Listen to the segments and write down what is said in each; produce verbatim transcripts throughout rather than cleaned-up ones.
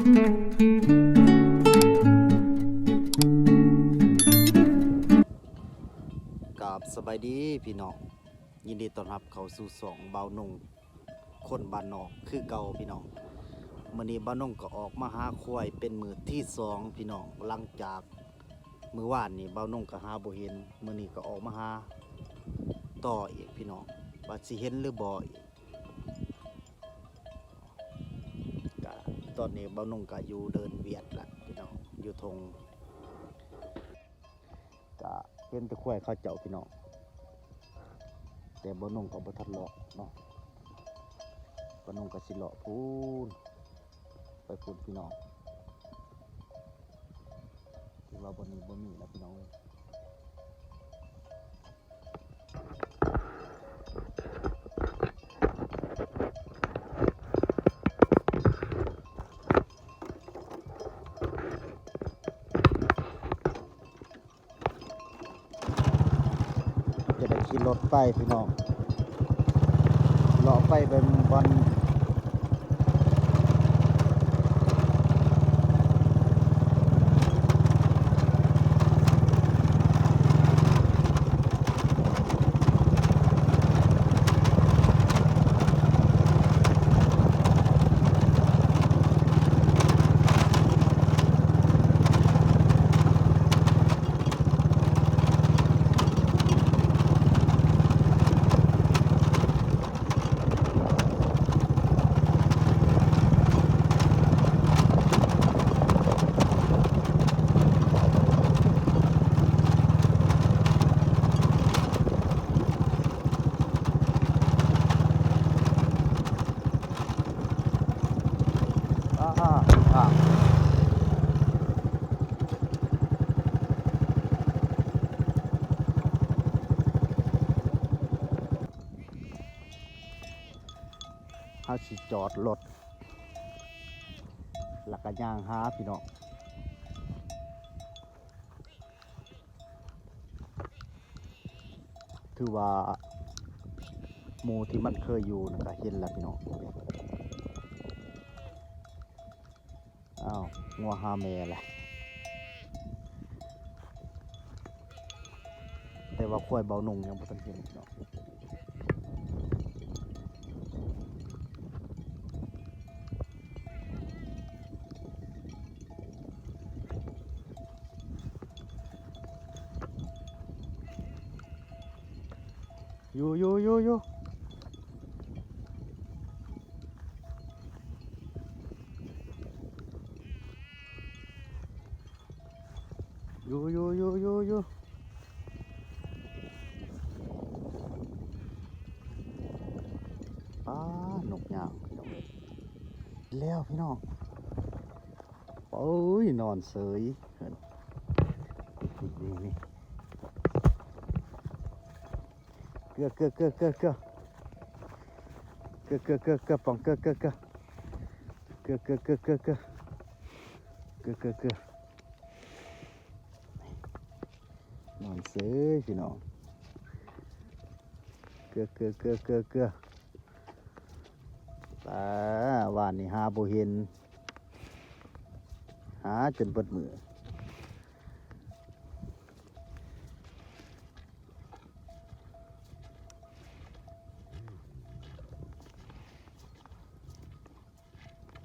กราบสบายดีพี่น้อง ยินดีต้อนรับเข้าสู่ช่องบ่าวนงคนบ้านนอกคือเก่าพี่น้อง มื้อนี้บ่าวนงก็ออกมาหาควายเป็นมื้อที่สองพี่น้อง หลังจากมื้อวานนี้บ่าวนงก็หาบ่เห็น มื้อนี้ก็ออกมาหาต่ออีกพี่น้อง ว่าสิเห็นหรือบ่อีก ก็ตอนนี้บ่าวนงก็อยู่เดินเวียดละพี่น้อง อยู่ทง ก็เห็นแต่ควายเขาเจ้าพี่น้อง แต่บ่าวนงก็บ่ทันเลาะเนาะ บ่าวนงก็สิเลาะพู้น ไปพู้นพี่น้อง ที่ว่าบ่าวนงบ่มีแล้วพี่น้องเอ้ย จะได้ขี่รถไปพี่น้อง เลาะไปเป็นวัน อ่าอ่าอ่า เฮาสิจอดรถ แล้วก็ย่างหาพี่น้อง ถือว่าหมู่ที่มันเคยอยู่นั่นก็เห็นแล้วพี่น้อง อ้าว งัวหาแม่แหละ แต่ว่าควายบ่าวนงยังบ่ทันเห็นเนาะ อยู่ อยู่ อยู่ อยู่ อยู่ อยู่ อยู่ อยู่ อยู่ อ้า นกยางพี่น้องเอ้ย แล้วพี่น้อง โอ้ย นอนเสย นี่ นี่ นี่ เกือ เกือ เกือ เกือ เกือ เกือ เกือ เกือ เกือ ปอง เกือ เกือ เกือ เกือ เกือ เกือ เกือ เกือ เกือ เกือ เกือ นอนเสยพี่น้อง เกือ เกือ เกือ เกือ เกือ แต่วานนี้หาบ่เห็น หาจนเบิดมื้อ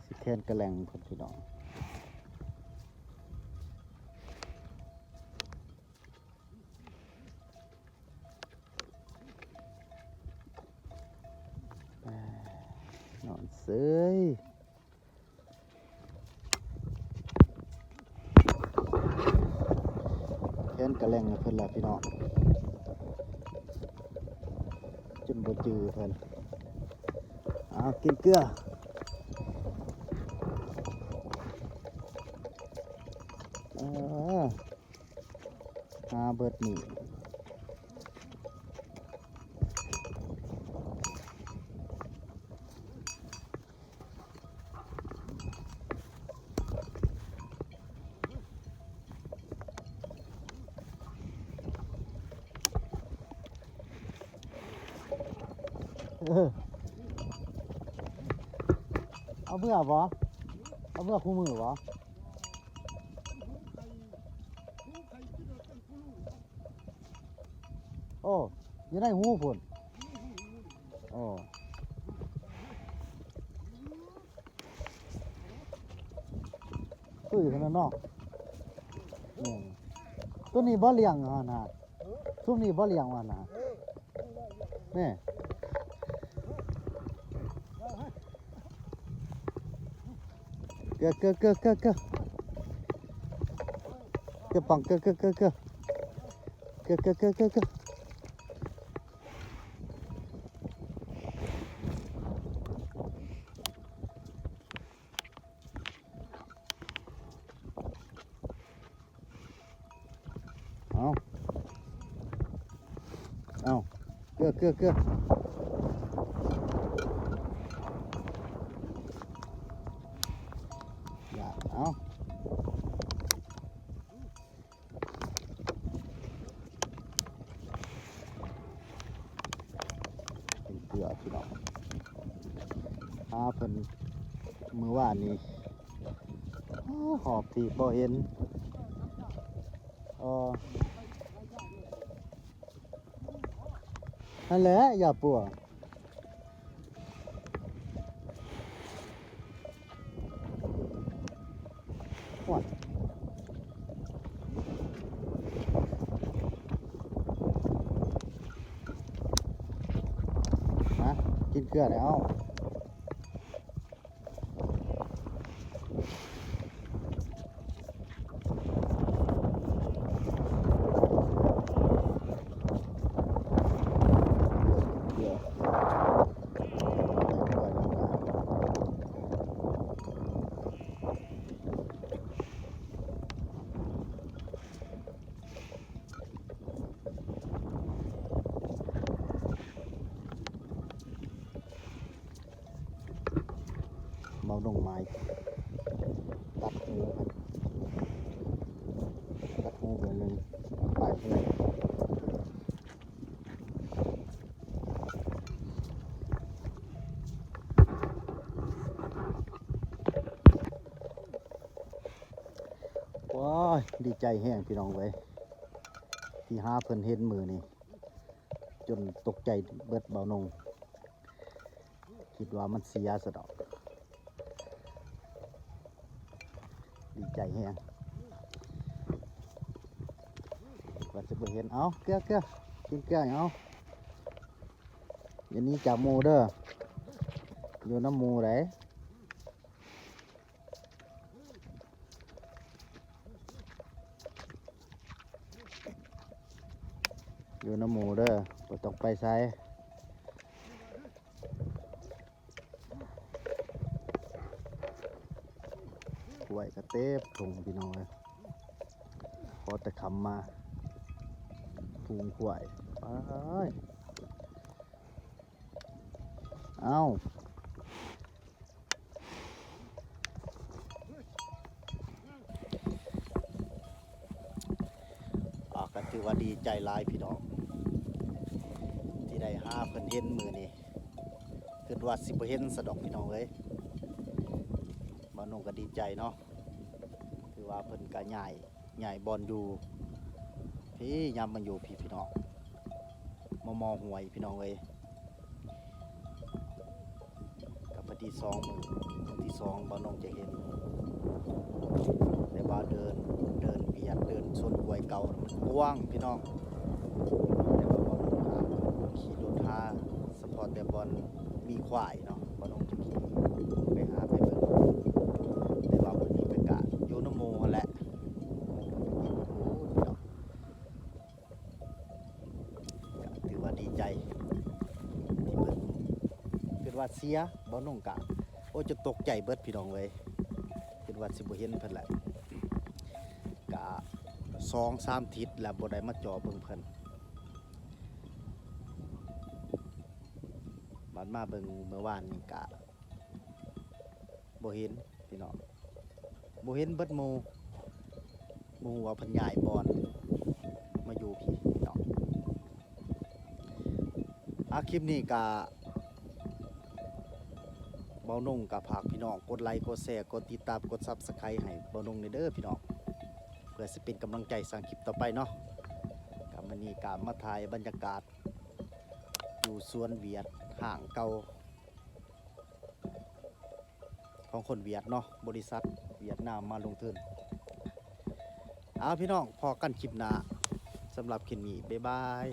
สิแคนกะแหล่งเพิ่นพี่น้อง นอนเสย แคนกะแหล่งให้เพิ่นล่ะพี่น้อง จนบ่จือเพิ่น เอากินเกลือ เออ หาเบิดมื้อ เออ เอาเมื่อบ่ เอา เมื่อคู่มือวะ โอ้ อยู่ในหูพุ่น โอ้ ตุ้ยขนาดเนาะ อืม ตัวนี้บ่เลี้ยงหั่นน่ะ ซุมนี้บ่เลี้ยงหั่นน่ะ นี่ เกือ เกือ เกือ เกือ เกือ เกือปัง เกือ เกือ เกือ เกือ เกือ เกือ เกือ เกือ เกือ เอา เอา เกือ เกือ เกือ อย่า เอา เป็นเกือพี่น้อง หาเพิ่นมื้อวานนี้ อ้า หอบที่บ่เห็น อ๋อ นั่นแหละ อย่าปัว โอ้ย มา กินเกลือแล้ว เกลือ เบาดงไม้ ตัดหูครับ ตัดหูเบอร์หนึ่ง ไปเลย ว้าย ดีใจแฮงพี่น้องเว้ย ที่หาเพิ่นเห็นมื้อนี้ จนตกใจเบิดเบาหนง คิดว่ามันเสียซะดอก ดีใจแฮง ว่าสิบ่เห็น เอา เกลือ เกลือ กินเกลือ เอา อย่าหนีจากหมู่เด้อ อยู่นำหมู่ได๋ อยู่นำหมู่เด้อ บ่ต้องไปไส กล้วยก็เต็มทุ่งพี่น้องเอ้ย พอแต่ค่ำมา ฝูงกล้วย อ้าย เอ้า อ่า ก็ถือว่าดีใจหลายพี่น้อง ที่ได้หาเพิ่นเห็นมื้อนี้ คิดว่าสิบ่เห็นซะดอกพี่น้องเอ้ย บ่าวหนงก็ดีใจเนาะ ถือว่าเพิ่นก็ย้าย ย้ายบ่อนอยู่ พี้ ยามมาอยู่พี้พี่น้อง มอมอห้วยพี่น้องเอ้ย ก็พอดีสองมื้อ มื้อที่สองบ่าวหนงจะเห็น แต่ว่าเดิน เดินเบียด เดินสวนกล้วยเก่ามันกว้างพี่น้อง แต่ว่าบ่าวหนงก็ขี่รถหา เฉพาะแต่บ่อนมีควายเนาะ บ่าวหนงจะขี่ไปหาไปเบิ่ง แต่ว่ามื้อนี้เพิ่นก็อยู่นำหมู่หั้นแหละ โอ้ พี่น้อง ก็ถือว่าดีใจที่เพิ่น คิดว่าเสีย บ่าวหนงกะ โอ้ย จะตกใจเบิดพี่น้องเอ้ย คิดว่าสิบ่เห็นเพิ่นแหละ กะสองสามอาทิตย์แล้วบ่ได้มาจ่อเบิ่งเพิ่น บัดมาเบิ่งเมื่อวานนี้กะ บ่เห็นพี่น้อง บ่เห็นเบิดหมู่ บ่ฮู้ว่าเพิ่นย้ายบ่อนมาอยู่พี้พี่น้อง อ่ะ คลิปนี้กะ บ่ เบาหนุ่งก็ฝากพี่น้องกดไลค์กดแชร์กดติดตามกด Subscribe ให้เบาหนุ่งเด้อพี่น้อง เพื่อสิเป็นกำลังใจสร้างคลิปต่อไปเนาะ ก็มื้อนี้ก็มาถ่ายบรรยากาศอยู่สวนเวียดห้างเก่าของคนเวียดเนาะ บริษัทเวียดนามมาลงทุน เอาพี่น้อง พ้อกันคลิปหน้า สำหรับคลิปนี้ บ๊ายบาย